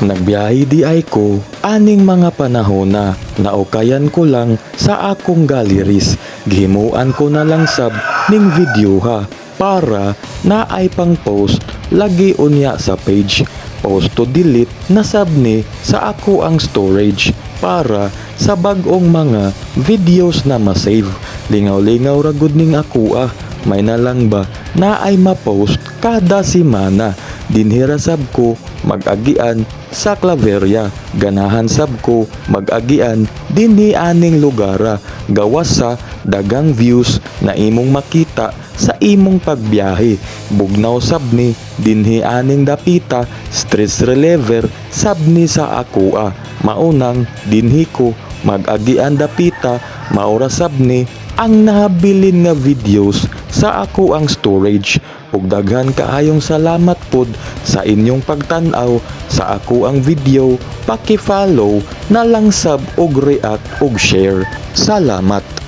Nagbiyahe diay ko aning mga panahon na naukayan ko lang sa akong galleries. Gihimuan ko na lang sab ning video ha para naay pang post lagi unya sa page. Post to delete na sab ni sa ako ang storage para sa bag-ong mga videos na ma-save. Lingaw-lingaw ra gud ning ako ah. May na lang ba naay ma-post kada semana. Dinhi ra sab ko mag-agian sa Claveria. Ganahan sab ko mag-agian dinhi aning lugara. Gawas sa daghang views na imong makita sa imong pagbiyahe. Bugnaw sab ni dinhi aning dapita, stress reliever sab ni sa akoa. Maunang dinhi ko mag-agian dapita, maura sab ni ang nahabilin nga videos sa ako ang storage. Ug daghan kaayong salamat pod sa inyong pagtan-aw sa ako ang video. Paki-follow na lang sab og react og share. Salamat.